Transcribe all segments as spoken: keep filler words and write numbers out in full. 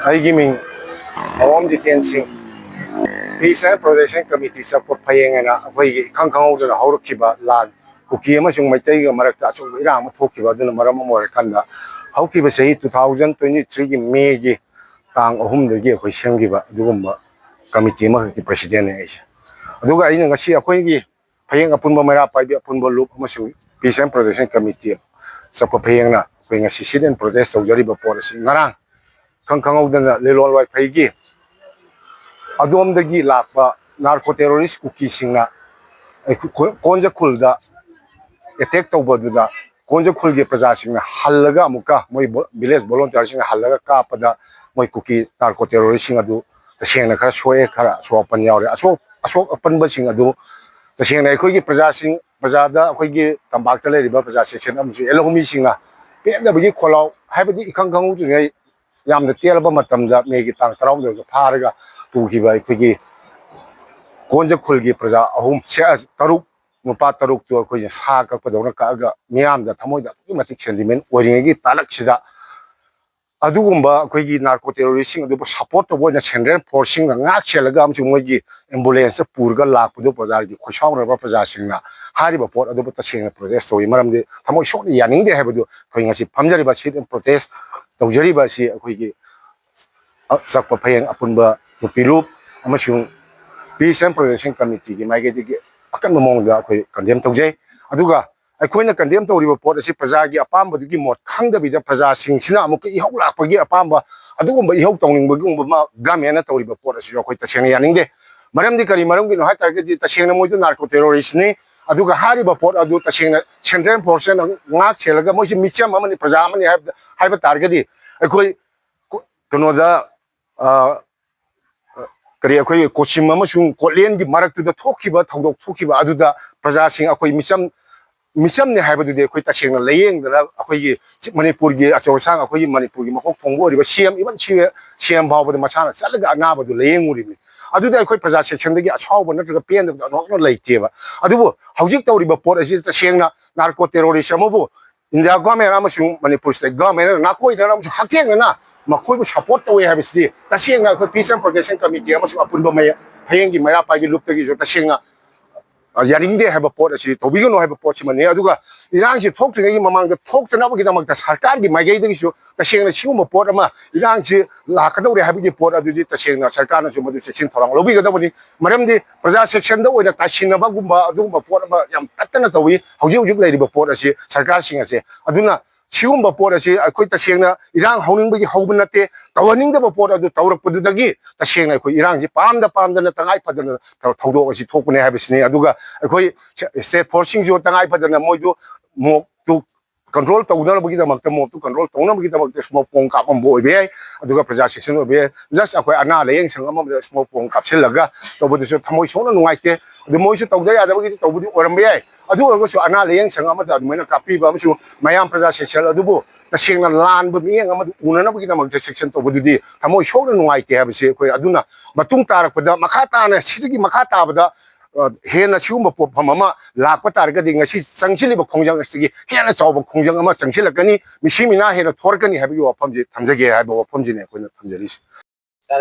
ꯑꯩꯒꯤ ꯃꯤꯡ ꯑꯋꯥꯡ ꯖꯤꯇꯦꯟ ꯁꯤꯡ꯫ Peace and Protection Committee ꯆꯠꯄ ꯐꯌꯦꯡ ꯍꯥꯏꯅ ꯑꯩꯈꯣꯏꯒꯤ ꯏꯈꯪ ꯈꯪꯍꯧꯗꯅ ꯍꯧꯔꯛꯈꯤꯕ ꯂꯥꯟ, ꯀꯨꯀꯤ ꯑꯃꯁꯨꯡ ꯃꯩꯇꯩꯒ ꯃꯔꯛꯇ ꯑꯆꯧꯕ ꯏꯔꯥꯡ ꯑꯃ ꯊꯣꯛꯈꯤꯕ ꯑꯗꯨꯅ ꯃꯔꯝ ꯑꯃ ꯑꯣꯏꯔꯀꯥꯟꯗ, ꯍꯧꯈꯤꯕ ꯆꯍꯤ two thousand twenty three ꯒꯤ May ꯒꯤ ꯇꯥꯡ ꯑꯍꯨꯝꯗꯒꯤ ꯑꯩꯈꯣꯏ ꯁꯦꯝꯈꯤꯕ ꯑꯗꯨꯒꯨꯝꯕ committee ꯑꯃꯈꯛꯀꯤ president ꯅꯦ ꯑꯩꯁꯦ꯫ ꯑꯗꯨꯒ ꯑꯩꯅ ꯉꯁꯤ ꯑꯩꯈꯣꯏꯒꯤ ꯐꯌꯦꯡ ꯑꯄꯨꯟꯕ, ꯃꯩꯔꯥ ꯄꯥꯏꯕꯤ ꯑꯄꯨꯟꯕ ꯂꯨꯞ ꯑꯃꯁꯨꯡ Peace and Protection Committee ꯆꯠꯄ ꯐꯌꯦꯡꯅ ꯑꯩꯈꯣꯏ ꯉꯁꯤ sit and protest ꯇꯧꯖꯔꯤꯕ ꯄꯣꯠ ꯑꯁꯤ ꯉꯔꯥꯡ ꯈꯪ ꯈꯪꯍꯧꯗꯅ ꯂꯤꯂꯣꯡ ꯋꯥꯏꯐꯩꯒꯤ ꯑꯗꯣꯝꯗꯒꯤ ꯂꯥꯛꯄ narco terrorist ꯀꯨꯀꯤꯁꯤꯡꯅ ꯑꯩꯈꯣꯏ ꯀꯣꯟꯖꯈꯨꯜꯗ attack ꯇꯧꯕꯗꯨꯗ, ꯀꯣꯟꯖꯈꯨꯜꯒꯤ ꯄ꯭ꯔꯖꯥꯁꯤꯡꯅ ꯍꯜꯂꯒ ꯑꯃꯨꯛꯀ ꯃꯣꯏ ꯚꯣ-, village volunteer ꯁꯤꯡꯅ ꯍꯜꯂꯒ ꯀꯥꯞꯄꯗ ꯃꯣꯏ ꯀꯨꯀꯤ narco terrorist ꯁꯤꯡ ꯑꯗꯨ ꯇꯁꯦꯡꯅ ꯈꯔ ꯁꯣꯛꯑꯦ, ꯈꯔ ꯑꯁꯣꯛ ꯑꯄꯟ ꯌꯥꯎꯔꯦ꯫ ꯑꯁꯣꯛ, ꯑꯁꯣꯛ ꯑꯄꯟꯕꯁꯤꯡ ꯑꯗꯨ ꯇꯁꯦꯡꯅ ꯑꯩꯈꯣꯏꯒꯤ ꯄ꯭ꯔꯖꯥꯁꯤꯡ, ꯄ꯭ꯔꯖꯥꯗ, ꯑꯩꯈꯣꯏꯒꯤ ꯇꯝꯄꯥꯛꯇ ꯂꯩꯔꯤꯕ ꯄ꯭ꯔꯖꯥ section ꯑꯃꯁꯨꯡ ꯂꯧꯃꯤꯁꯤꯡꯅ ꯄꯦꯟꯗꯕꯒꯤ ꯈꯣꯜꯂꯥꯎ, ꯍꯥꯏꯕꯗꯤ ꯏꯈꯪ ꯈꯪꯍꯧꯗ꯭ꯔꯤꯉꯩ ꯌꯥꯝꯅ ꯇꯦꯜꯂꯕ ꯃꯇꯝꯗ May ꯒꯤ ꯇꯥꯡ ꯇꯔꯥꯍꯨꯝꯗꯣꯏꯗ ꯐꯥꯔꯒ ꯄꯨꯈꯤꯕ ꯑꯩꯈꯣꯏꯒꯤ ꯀꯣꯟꯖꯈꯨꯜꯒꯤ ꯄ꯭ꯔꯖꯥ ꯑꯍꯨꯝ, ꯁꯦ-, ꯇꯔꯨꯛ, ꯅꯨꯄꯥ ꯇꯔꯨꯛꯇꯨ ꯑꯩꯈꯣꯏꯅ ꯁꯥ ꯀꯛꯄꯗꯧꯅ ꯀꯛꯑꯒ ꯃꯤꯌꯥꯝꯗ ꯊꯃꯣꯏꯗ ꯑꯗꯨꯛꯀꯤ ꯃꯇꯤꯛ sentiment ꯑꯣꯏꯔꯤꯉꯩꯒꯤ ꯇꯥꯂꯛꯁꯤꯗ ꯑꯗꯨꯒꯨꯝꯕ ꯑꯩꯈꯣꯏꯒꯤ narco terrorist ꯁꯤꯡ ꯑꯗꯨꯕꯨ support ꯇꯧꯕ ꯑꯣꯏꯅ central force ꯁꯤꯡꯅ ꯉꯥꯛ ꯁꯦꯜꯂꯒ ꯑꯃꯁꯨꯡ ꯃꯣꯏꯒꯤ ambulance ꯄꯨꯔꯒ ꯂꯥꯛꯄꯗꯨ ꯄ꯭ꯔꯖꯥꯒꯤ ꯈꯣꯏꯁꯥꯎꯅꯔꯕ ꯄ꯭ꯔꯖꯥꯁꯤꯡꯅ ꯍꯥꯏꯔꯤꯕ ꯄꯣꯠ ꯑꯗꯨꯕꯨ ꯇꯁꯦꯡꯅ protest ꯇꯧꯏ꯫ ꯃꯔꯝꯗꯤ ꯊꯃꯣꯏ ꯁꯣꯛꯅ ꯌꯥꯅꯤꯡꯗꯦ ꯍꯥꯏꯕꯗꯨ ꯑꯩꯈꯣꯏ ꯉꯁꯤ ꯐꯝꯖꯔꯤꯕ sit and protest ꯇꯧꯖꯔꯤꯕ ꯑꯁꯤ ꯑꯩꯈꯣꯏꯒꯤ ꯆꯠꯄ ꯐꯌꯦꯡ ꯑꯄꯨꯟꯕ ꯅꯨꯄꯤ ꯂꯨꯞ ꯑꯃꯁꯨꯡ Peace and Protection Committee ꯒꯤ ꯃꯥꯏꯀꯩꯗꯒꯤ ꯑꯀꯟꯕ ꯃꯑꯣꯡꯗ ꯑꯩꯈꯣꯏ condemn ꯇꯧꯖꯩ꯫ ꯑꯗꯨꯒ ꯑꯩꯈꯣꯏꯅ condemn ꯇꯧꯔꯤꯕ ꯄꯣꯠ ꯑꯁꯤ ꯄ꯭ꯔꯖꯥꯒꯤ ꯑꯄꯥꯝꯕꯗꯨꯒꯤ ꯃꯣꯠ ꯈꯪꯗꯕꯤꯗ ꯄ꯭ꯔꯖꯥꯁꯤꯡꯁꯤꯅ ꯑꯃꯨꯛꯀ ꯏꯍꯧ ꯂꯥꯛꯄꯒꯤ ꯑꯄꯥꯝꯕ ꯑꯗꯨꯒꯨꯝꯕ ꯏꯍꯧ ꯇꯧꯅꯤꯡꯕꯒꯨꯝꯕ ꯑꯃ government ꯅ ꯇꯧꯔꯤꯕ ꯄꯣꯠ ꯑꯁꯤꯁꯨ ꯑꯩꯈꯣꯏ ꯇꯁꯦꯡꯅ ꯌꯥꯅꯤꯡꯗꯦ꯫ ꯃꯔꯝꯗꯤ ꯀꯔꯤ ꯃꯔꯝꯒꯤꯅꯣ ꯍꯥꯏ ꯇꯥꯔꯒꯗꯤ ꯇꯁꯦꯡꯅ ꯃꯣꯏꯗꯨ narco terrorist ꯅꯤ꯫ ꯑꯗꯨꯒ ꯍꯥꯏꯔꯤꯕ ꯄꯣꯠ ꯑꯗꯨ ꯇꯁꯦꯡꯅ central force ꯅ ꯉꯥꯛ ꯁꯦꯜꯂꯒ ꯃꯣꯏꯁꯤ ꯃꯤꯆꯝ ꯑꯃꯅꯤ, ꯄ꯭ꯔꯖꯥ ꯑꯃꯅꯤ ꯍꯥꯏꯕ, ꯍꯥꯏꯕ ꯇꯥꯔꯒꯗꯤ ꯑꯩꯈꯣꯏ ꯀꯣ-, ꯀꯩꯅꯣꯗ, ꯑ, ꯀꯔꯤ, ꯑꯩꯈꯣꯏ ꯀꯣꯆꯤꯝ ꯑꯃꯁꯨꯡ ꯀꯣꯠꯂꯦꯟꯒꯤ ꯃꯔꯛꯇꯨꯗ ꯊꯣꯛꯈꯤꯕ ꯊꯧꯗꯣꯛ ꯊꯣꯛꯈꯤꯕ ꯑꯗꯨꯗ ꯄ꯭ꯔꯖꯥꯁꯤꯡ ꯑꯩꯈꯣꯏ ꯃꯤꯆꯝ, ꯃꯤꯆꯝꯅꯦ ꯍꯥꯏꯕꯗꯨꯗꯤ ꯑꯩꯈꯣꯏ ꯇꯁꯦꯡꯅ ꯂꯥꯏꯌꯦꯡꯗꯅ ꯑꯩꯈꯣꯏꯒꯤ ꯆꯤ-, ꯃꯅꯤꯄꯨꯔꯒꯤ ꯑꯆꯧ ꯑꯁꯥꯡ, ꯑꯩꯈꯣꯏꯒꯤ ꯃꯅꯤꯄꯨꯔꯒꯤ ꯃꯀꯣꯛ ꯊꯣꯡꯕ ꯑꯣꯏꯔꯤꯕ C M, even C-, C M ꯐꯥꯎꯕꯗ ꯃꯁꯥꯅ ꯆꯠꯂꯒ ꯑꯅꯥꯕꯗꯨ ꯂꯥꯏꯌꯦꯡꯉꯨꯔꯤꯕꯅꯤ꯫ ꯑꯗꯨꯗ ꯑꯩꯈꯣꯏ ꯄ꯭ꯔꯖꯥ section ꯗꯒꯤ ꯑꯁꯥꯎꯕ ꯅꯠꯇ꯭ꯔꯒ ꯄꯦꯟꯗꯕ ꯑꯗꯨꯃꯛꯅ ꯂꯩꯇꯦꯕ꯫ ꯑꯗꯨꯕꯨ ꯍꯧꯖꯤꯛ ꯇꯧꯔꯤꯕ ꯄꯣꯠ ꯑꯁꯤ ꯇꯁꯦꯡꯅ narco terrorist ꯑꯃꯕꯨ India government ꯑꯃꯁꯨꯡ ꯃꯅꯤꯄꯨꯔ state government ꯅ ꯅꯥꯀꯣꯏꯅꯅ ꯑꯃꯁꯨꯡ ꯍꯛꯊꯦꯡꯅꯅ ꯃꯈꯣꯏꯕꯨ ꯁꯄꯣꯔꯠ ꯇꯧꯋꯦ ꯍꯥꯏꯕꯁꯤꯗꯤ ꯇꯁꯦꯡꯅ ꯑꯩꯈꯣꯏ Peace and Protection Committee ꯑꯃꯁꯨꯡ ꯑꯄꯨꯟꯕ ꯃꯌꯥ-, ꯐꯌꯦꯡꯒꯤ ꯃꯩꯔꯥ ꯄꯥꯏꯕꯤ ꯂꯨꯞꯇꯒꯤꯁꯨ ꯇꯁꯦꯡꯅ, ꯑ, ꯌꯥꯅꯤꯡꯗꯦ ꯍꯥꯏꯕ ꯄꯣꯠ ꯑꯁꯤ ꯇꯧꯕꯤꯒꯅꯨ ꯍꯥꯏꯕ ꯄꯣꯠꯁꯤꯃꯅꯤ꯫ ꯑꯗꯨꯒ ꯏꯔꯥꯡꯁꯤ ꯊꯣꯛꯇ꯭ꯔꯤꯉꯩꯒꯤ ꯃꯃꯥꯡꯗ ꯊꯣꯛꯇꯅꯕꯒꯤꯗꯃꯛꯇ ꯁꯔꯀꯥꯔꯒꯤ ꯃꯥꯏꯀꯩꯗꯒꯤꯁꯨ ꯇꯁꯦꯡꯅ ꯁꯤꯒꯨꯝꯕ ꯄꯣꯠ ꯑꯃ, ꯏꯔꯥꯡꯁꯤ ꯂꯥꯛꯀꯗꯧꯔꯦ ꯍꯥꯏꯕꯒꯤ ꯄꯣꯠ ꯑꯗꯨꯗꯤ ꯇꯁꯦꯡꯅ ꯁꯔꯀꯥꯔꯅꯁꯨ ꯃꯗꯨ ꯆꯦꯛꯁꯤꯟ ꯊꯧꯔꯥꯡ ꯂꯧꯕꯤꯒꯗꯕꯅꯤ꯫ ꯃꯔꯝꯗꯤ ꯄ꯭ꯔꯖꯥ ꯁꯦꯛꯁꯟꯗ ꯑꯣꯏꯅ ꯇꯥꯏꯁꯤꯟꯅꯕꯒꯨꯝꯕ ꯑꯗꯨꯒꯨꯝꯕ ꯄꯣꯠ ꯑꯃ ꯌꯥꯝ ꯇꯠꯇꯅ ꯇꯧꯏ ꯍꯧꯖꯤꯛ ꯍꯧꯖꯤꯛ ꯂꯩꯔꯤꯕ ꯄꯣꯠ ꯑꯁꯤ ꯁꯔꯀꯥꯔꯁꯤꯡ ꯑꯁꯦ꯫ ꯑꯗꯨꯅ ꯁꯤꯒꯨꯝꯕ ꯄꯣꯠ ꯑꯁꯤ ꯑꯩꯈꯣꯏ ꯇꯁꯦꯡꯅ ꯏꯔꯥꯡ ꯍꯧꯅꯤꯡꯕꯒꯤ ꯍꯧꯕ ꯅꯠꯇꯦ, ꯇꯧꯍꯟꯅꯤꯡꯗꯕ ꯄꯣꯠ ꯑꯗꯨ ꯇꯧꯔꯛꯄꯗꯨꯗꯒꯤ ꯇꯁꯦꯡꯅ ꯑꯩꯈꯣꯏ ꯏꯔꯥꯡꯁꯤ ꯄꯥꯝꯗ ꯄꯥꯝꯗꯅ ꯇꯉꯥꯏ ꯐꯗꯅ ꯊꯧ-, ꯊꯧꯗꯣꯛ ꯑꯁꯤ ꯊꯣꯛꯄꯅꯦ ꯍꯥꯏꯕꯁꯤꯅꯤ꯫ ꯑꯗꯨꯒ ꯑꯩꯈꯣꯏ ꯁ-, ꯁ꯭ꯇꯦꯠ ꯐꯣꯔꯁꯁꯤꯡꯁꯨ ꯇꯉꯥꯏ ꯐꯗꯅ ꯃꯣꯏꯗꯨ ꯃꯣꯞꯇꯨ ꯀꯟꯇ꯭ꯔꯣꯜ ꯇꯧꯅꯅꯕꯒꯤꯗꯃꯛꯇ, ꯃꯣꯞꯇꯨ ꯀꯟꯇ꯭ꯔꯣꯜ ꯇꯧꯅꯕꯒꯤꯗꯃꯛꯇ ꯁ꯭ꯃꯣꯛ ꯕꯣꯝ ꯀꯥꯞꯄꯝꯕ ꯑꯣꯏꯕ ꯌꯥꯏ, ꯑꯗꯨꯒ ꯄ꯭ꯔꯖꯥ ꯁꯦꯛꯁꯟ ꯑꯣꯏꯕ ꯌꯥꯏ꯫ ꯖꯁ ꯑꯩꯈꯣꯏ ꯑꯅꯥ ꯂꯥꯌꯦꯡ ꯁꯪ ꯑꯃꯗ ꯁ꯭ꯃꯣꯛ ꯕꯣꯝ ꯀꯥꯞꯁꯤꯜꯂꯒ ꯇꯧꯕꯗꯨꯁꯨ ꯊꯃꯣꯏ ꯁꯣꯛꯅ ꯅꯨꯡꯉꯥꯏꯇꯦ꯫ ꯑꯗꯨ ꯃꯣꯏꯁꯨ ꯇꯧꯗ ꯌꯥꯗꯕꯒꯤꯗꯤ ꯇꯧꯕꯗꯤ ꯑꯣꯏꯔꯝꯕ ꯌꯥꯏ꯫ ꯑꯗꯨ ꯑꯣꯏꯔꯒꯁꯨ ꯑꯅꯥ ꯂꯥꯌꯦꯡ ꯁꯪ ꯑꯃꯗ ꯑꯗꯨꯃꯥꯏꯅ ꯀꯥꯞꯄꯤꯕ ꯑꯃꯁꯨꯡ ꯃꯌꯥꯝ ꯄ꯭ꯔꯖꯥ ꯁꯦꯛꯁꯟ ꯑꯗꯨꯕꯨ ꯇꯁꯦꯡꯅ ꯂꯥꯟꯕ ꯃꯤꯠꯌꯦꯡ ꯑꯃꯗ ꯎꯅꯅꯕꯒꯤꯗꯃꯛꯇ ꯁꯦꯛꯁꯟ ꯇꯧꯕꯗꯨꯗꯤ ꯊꯃꯣꯏ ꯁꯣꯛꯅ ꯅꯨꯡꯉꯥꯏꯇꯦ ꯍꯥꯏꯕꯁꯤ ꯑꯩꯈꯣꯏ ꯑꯗꯨꯅ ꯃꯇꯨꯡ ꯇꯥꯔꯛꯄꯗ, ꯃꯈꯥ ꯇꯥꯅ ꯁꯤꯗꯒꯤ ꯃꯈꯥ ꯇꯥꯕꯗ, ꯑ, ꯍꯦꯟꯅ ꯁꯤꯒꯨꯝꯕ ꯄꯣꯠꯐꯝ ꯑꯃ ꯂꯥꯛꯄ ꯇꯥꯔꯒꯗꯤ ꯉꯁꯤ ꯆꯪꯁꯤꯜꯂꯤꯕ ꯈꯣꯡꯖꯪ ꯑꯁꯤꯒꯤ ꯍꯦꯟꯅ ꯆꯥꯎꯕ ꯈꯣꯡꯖꯪ ꯑꯃ ꯆꯪꯁꯤꯜꯂꯛꯀꯅꯤ, ꯃꯤꯁꯤ ꯃꯤꯅꯥ ꯍꯦꯟꯅ ꯊꯣꯔꯛꯀꯅꯤ ꯍꯥꯏꯕꯒꯤ ꯋꯥꯐꯝꯁꯤ ꯊꯝꯖꯒꯦ ꯍꯥꯏꯕ ꯋꯥꯐꯝꯁꯤꯅꯤ ꯑꯩꯈꯣꯏꯅ ꯊꯝꯖꯔꯤꯁꯤ꯫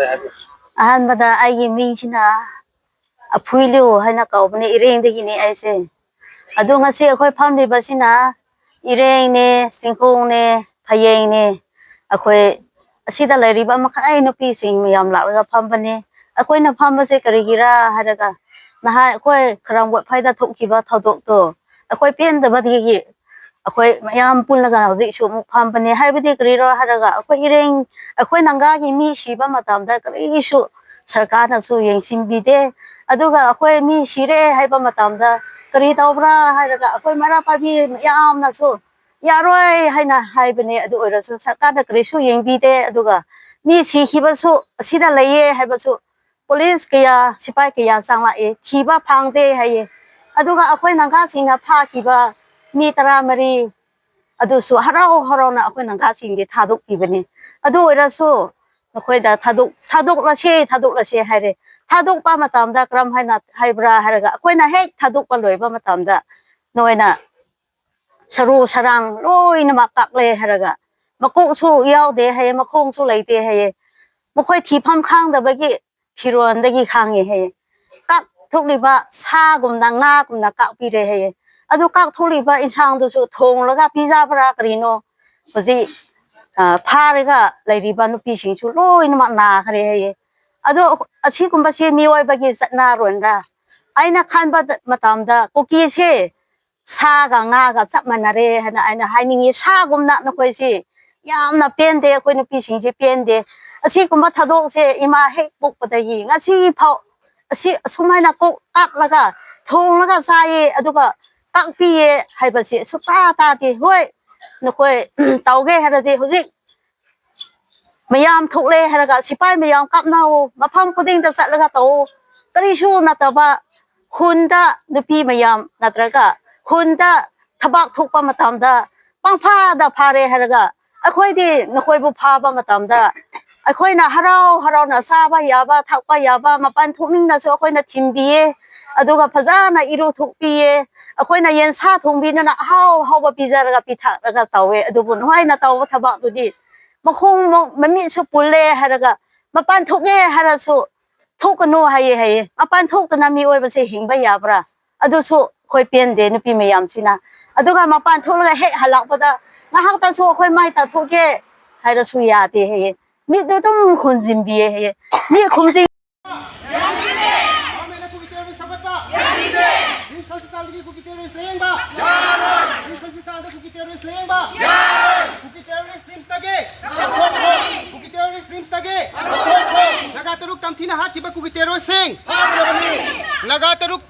ꯑꯍꯥꯟꯕꯗ ꯑꯩꯒꯤ ꯃꯤꯡꯁꯤꯅ ꯑꯐꯨꯏꯂꯨ ꯍꯥꯏꯅ ꯀꯧꯕꯅꯦ, ꯏꯔꯦꯡꯗꯒꯤꯅꯦ ꯑꯩꯁꯦ꯫ ꯑꯗꯣ ꯉꯁꯤ ꯑꯩꯈꯣꯏ ꯐꯝꯂꯤꯕꯁꯤꯅ ꯏꯔꯦꯡꯅꯦ, ꯆꯤꯡꯈꯣꯡꯅꯦ, ꯐꯌꯦꯡꯅꯦ꯫ ꯑꯩꯈꯣꯏ ꯑꯁꯤꯗ ꯂꯩꯔꯤꯕ ꯃꯈꯩ ꯅꯨꯄꯤꯁꯤꯡ ꯃꯌꯥꯝ ꯂꯥꯛꯂꯒ ꯐꯝꯕꯅꯦ꯫ ꯑꯩꯈꯣꯏꯅ ꯐꯝꯕꯁꯦ ꯀꯔꯤꯒꯤꯔꯥ ꯍꯥꯏꯔꯒ, ꯅꯍꯥꯟ ꯑꯩꯈꯣꯏ ꯈꯔꯝ ꯋꯥꯠꯐꯥꯏꯗ ꯊꯣꯛꯈꯤꯕ ꯊꯧꯗꯣꯛꯇꯣ ꯑꯩꯈꯣꯏ ꯄꯦꯟꯗꯕꯗꯒꯤ ꯑꯩꯈꯣꯏ ꯃꯌꯥꯝ ꯄꯨꯜꯂꯒ ꯍꯧꯖꯤꯛꯁꯨ ꯑꯃꯨꯛ ꯐꯝꯕꯅꯦ꯫ ꯍꯥꯏꯕꯗꯤ ꯀꯔꯤꯔꯣ ꯍꯥꯏꯔꯒ, ꯑꯩꯈꯣꯏ ꯏꯔꯦꯡ, ꯑꯩꯈꯣꯏ ꯅꯪꯒꯥꯒꯤ ꯃꯤ ꯁꯤꯕ ꯃꯇꯝꯗ ꯀꯔꯤꯁꯨ ꯁꯔꯀꯥꯔꯅꯁꯨ ꯌꯦꯡꯁꯤꯟꯕꯤꯗꯦ꯫ ꯑꯗꯨꯒ ꯑꯩꯈꯣꯏ ꯃꯤ ꯁꯤꯔꯦ ꯍꯥꯏꯕ ꯃꯇꯝꯗ ꯀꯔꯤ ꯇꯧꯕ꯭ꯔꯥ ꯍꯥꯏꯔꯒ, ꯑꯩꯈꯣꯏ ꯃꯩꯔꯥ ꯄꯥꯏꯕꯤ ꯃꯌꯥꯝꯅꯁꯨ ꯌꯥꯔꯣꯏ ꯍꯥꯏꯅ ꯍꯥꯏꯕꯅꯦ꯫ ꯑꯗꯨ ꯑꯣꯏꯔꯁꯨ ꯁꯔꯀꯥꯔꯅ ꯀꯔꯤꯁꯨ ꯌꯦꯡꯕꯤꯗꯦ꯫ ꯑꯗꯨꯒ ꯃꯤ ꯁꯤꯈꯤꯕꯁꯨ ꯑꯁꯤꯗ ꯂꯩꯌꯦ ꯍꯥꯏꯕꯁꯨ ꯄꯨꯂꯤꯁ ꯀꯌꯥ, ꯁꯤꯐꯥꯏ ꯀꯌꯥ ꯆꯪꯂꯛꯑꯦ, ꯊꯤꯕ ꯐꯪꯗꯦ ꯍꯥꯏꯌꯦ꯫ ꯑꯗꯨꯒ ꯑꯩꯈꯣꯏ ꯅꯪꯒꯥꯁꯤꯡꯅ ꯐꯥꯈꯤꯕ ꯃꯤ ꯇꯔꯥꯃꯔꯤ ꯑꯗꯨꯁꯨ ꯍꯔꯥꯎ ꯍꯔꯥꯎꯅ ꯑꯩꯈꯣꯏ ꯅꯪꯒꯥꯁꯤꯡꯗꯤ ꯊꯥꯗꯣꯛꯄꯤꯕꯅꯤ꯫ ꯑꯗꯨ ꯑꯣꯏꯔꯁꯨ ꯅꯈꯣꯏꯗ ꯊꯥꯗꯣꯛ-, ꯊꯥꯗꯣꯛꯂꯁꯦ, ꯊꯥꯗꯣꯛꯂꯁꯦ ꯍꯥꯏꯔꯦ꯫ ꯊꯥꯗꯣꯛꯄ ꯃꯇꯝꯗ ꯀꯔꯝ ꯍꯥꯏꯅ ꯍꯥꯏꯕ꯭ꯔꯥ ꯍꯥꯏꯔꯒ, ꯑꯩꯈꯣꯏꯅ ꯍꯦꯛ ꯊꯥꯗꯣꯛꯄ ꯂꯣꯏꯕ ꯃꯇꯝꯗ ꯅꯣꯏꯅ ꯁꯔꯨ ꯁꯔꯥꯡ ꯂꯣꯏꯅꯃꯛ ꯀꯛꯂꯦ ꯍꯥꯏꯔꯒ, ꯃꯀꯣꯛꯁꯨ ꯌꯥꯎꯗꯦ ꯍꯥꯏꯌꯦ, ꯃꯈꯣꯡꯁꯨ ꯂꯩꯇꯦ ꯍꯥꯏꯌꯦ꯫ ꯃꯈꯣꯏ ꯊꯤꯐꯝ ꯈꯪꯗꯕꯒꯤ ꯐꯤꯔꯣꯟꯗꯒꯤ ꯈꯪꯉꯦ ꯍꯥꯏꯌꯦ꯫ ꯀꯛꯊꯣꯛꯂꯤꯕ ꯁꯥꯒꯨꯝꯅ, ꯉꯥꯒꯨꯝꯅ ꯀꯛꯄꯤꯔꯦ ꯍꯥꯏꯌꯦ꯫ ꯑꯗꯨ ꯀꯛꯊꯣꯛꯂꯤꯕ ꯏꯟꯁꯥꯡꯗꯨꯁꯨ ꯊꯣꯡꯂꯒ ꯄꯤꯖꯕ꯭ꯔꯥ ꯀꯔꯤꯅꯣ? ꯍꯧꯖꯤꯛ, ꯑ, ꯐꯥꯔꯒ ꯂꯩꯔꯤꯕ ꯅꯨꯄꯤꯁꯤꯡꯁꯨ ꯂꯣꯏꯅꯃꯛ ꯅꯥꯈ꯭ꯔꯦ ꯍꯥꯏꯌꯦ꯫ ꯑꯗꯣ ꯑꯁꯤꯒꯨꯝꯕꯁꯤ ꯃꯤꯑꯣꯏꯕꯒꯤ ꯆꯠꯅꯔꯣꯟꯔ? ꯑꯩꯅ ꯈꯟꯕ ꯃꯇꯝꯗ ꯀꯨꯀꯤꯁꯦ ꯁꯥꯒ ꯉꯥꯒ ꯆꯞ ꯃꯥꯟꯅꯔꯦ ꯍꯥꯏꯅ ꯑꯩꯅ ꯍꯥꯏꯅꯤꯡꯉꯤ꯫ ꯁꯥꯒꯨꯝꯅ ꯅꯈꯣꯏꯁꯤ ꯌꯥꯝꯅ ꯄꯦꯟꯗꯦ, ꯑꯩꯈꯣꯏ ꯅꯨꯄꯤꯁꯤꯡꯁꯦ ꯄꯦꯟꯗꯦ꯫ ꯑꯁꯤꯒꯨꯝꯕ ꯊꯧꯗꯣꯛꯁꯦ ꯏꯃꯥ ꯍꯦꯛ ꯄꯣꯛꯄꯗꯒꯤ ꯉꯁꯤ ꯐꯥꯎ ꯑꯁꯤ ꯑꯁꯨꯃꯥꯏꯅ ꯀꯣꯛ ꯀꯛꯂꯒ ꯊꯣꯡꯂꯒ ꯆꯥꯏꯌꯦ, ꯑꯗꯨꯒ ꯀꯛꯄꯤꯌꯦ ꯍꯥꯏꯕꯁꯦ ꯁꯨꯛꯇꯥ ꯇꯥꯗꯦ꯫ ꯍꯣꯏ, ꯅꯈꯣꯏ ꯇꯧꯒꯦ ꯍꯥꯏꯔꯗꯤ ꯍꯧꯖꯤꯛ ꯃꯌꯥꯝ ꯊꯣꯛꯂꯦ ꯍꯥꯏꯔꯒ ꯁꯤꯐꯥꯏ ꯃꯌꯥꯝ ꯀꯥꯞꯅꯧ, ꯃꯐꯝ ꯈꯨꯗꯤꯡꯗ ꯆꯠꯂꯒ ꯇꯧ꯫ ꯀꯔꯤꯁꯨ ꯅꯠꯇꯕ ꯈꯨꯟꯗ ꯅꯨꯄꯤ ꯃꯌꯥꯝ ꯅꯠꯇ꯭ꯔꯒ ꯈꯨꯟꯗ ꯊꯕꯛ ꯊꯣꯛꯄ ꯃꯇꯝꯗ ꯄꯪꯐꯥꯗ ꯐꯥꯔꯦ ꯍꯥꯏꯔꯒ ꯑꯩꯈꯣꯏꯗꯤ ꯅꯈꯣꯏꯕꯨ ꯐꯥꯕ ꯃꯇꯝꯗ ꯑꯩꯈꯣꯏꯅ ꯍꯔꯥꯎ ꯍꯔꯥꯎꯅ ꯆꯥꯕ ꯌꯥꯕ, ꯊꯛꯄ ꯌꯥꯕ, ꯃꯄꯥꯟ ꯊꯣꯛꯅꯤꯡꯅꯁꯨ ꯑꯩꯈꯣꯏꯅ ꯊꯤꯟꯕꯤꯌꯦ꯫ ꯑꯗꯨꯒ ꯐꯖꯅ ꯏꯔꯨꯊꯣꯛꯄꯤꯌꯦ꯫ ꯑꯩꯈꯣꯏꯅ ꯌꯦꯟꯁꯥ ꯊꯣꯡꯕꯤꯗꯨꯅ ꯑꯍꯥꯎ ꯑꯍꯥꯎꯕ ꯄꯤꯖꯔꯒ ꯄꯤꯊꯛꯂꯒ ꯇꯧꯋꯦ꯫ ꯑꯗꯨꯕꯨ ꯅꯈꯣꯏꯅ ꯇꯧꯕ ꯊꯕꯛꯇꯨꯗꯤ ꯃꯈꯣꯡ ꯃ-, ꯃꯃꯤꯠꯁꯨ ꯄꯨꯜꯂꯦ ꯍꯥꯏꯔꯒ ꯃꯄꯥꯟ ꯊꯣꯛꯑꯦ ꯍꯥꯏꯔꯁꯨ ꯊꯣꯛꯀꯅꯨ ꯍꯥꯏꯌꯦ ꯍꯥꯏꯌꯦ꯫ ꯃꯄꯥꯟ ꯊꯣꯛꯇꯅ ꯃꯤꯑꯣꯏꯕꯁꯦ ꯍꯤꯡꯕ ꯌꯥꯕ꯭ꯔꯥ? ꯑꯗꯨꯁꯨ ꯑꯩꯈꯣꯏ ꯄꯦꯟꯗꯦ ꯅꯨꯄꯤ ꯃꯌꯥꯝꯁꯤꯅ꯫ ꯑꯗꯨꯒ ꯃꯄꯥꯟ ꯊꯣꯛꯂꯒ ꯍꯦꯛ ꯍꯜꯂꯛꯄꯗ ꯉꯥꯏꯍꯥꯛꯇꯁꯨ ꯑꯩꯈꯣꯏ ꯃꯥꯏ ꯇꯥꯊꯣꯛꯀꯦ ꯍꯥꯏꯔꯁꯨ ꯌꯥꯗꯦ ꯍꯥꯏꯌꯦ꯫ ꯃꯤꯠꯇꯨ ꯑꯗꯨꯝ ꯈꯨꯝꯖꯤꯟꯕꯤꯌꯦ ꯍꯥꯏꯌꯦ꯫ ꯃꯤꯠ ꯈꯨꯝꯖꯤꯟ ꯒꯣꯔꯃꯦꯟꯅ ꯀꯨꯀꯤ ꯇꯦꯔꯣꯔꯤꯁ ꯊꯥꯒꯠꯄ ꯌꯥꯅꯤꯡꯗꯦ꯫ ꯔꯤꯝꯁ ꯍꯣꯁꯄꯤꯇꯥꯜꯗꯒꯤ ꯀꯨꯀꯤ ꯇꯦꯔꯣꯔꯤꯁ ꯂꯥꯌꯦꯡꯕ ꯌꯥꯔꯣꯏ꯫ ꯔꯤꯝꯁ ꯍꯣꯁꯄꯤꯇꯥꯜꯗ ꯀꯨꯀꯤ ꯇꯦꯔꯣꯔꯤꯁ ꯂꯥꯌꯦꯡꯕ ꯌꯥꯔꯣꯏ꯫ ꯀꯨꯀꯤ ꯇꯦꯔꯣꯔꯤꯁ ꯔꯤꯝꯁꯇꯒꯤ ꯂꯧꯊꯣꯛꯈꯣ꯫ ꯀꯨꯀꯤ ꯇꯦꯔꯣꯔꯤꯁ ꯔꯤꯝꯁꯇꯒꯤ ꯂꯧꯊꯣꯛꯈꯣ꯫ ꯅꯥꯒꯥ ꯇꯔꯨꯛ ꯇꯝꯊꯤꯅ ꯍꯥꯠꯈꯤꯕ ꯀꯨꯀꯤ ꯇꯦꯔꯣꯔꯤꯁꯁꯤꯡ ꯐꯥꯒꯗꯕꯅꯤ꯫ ꯅꯥꯒꯥ ꯇꯔꯨꯛ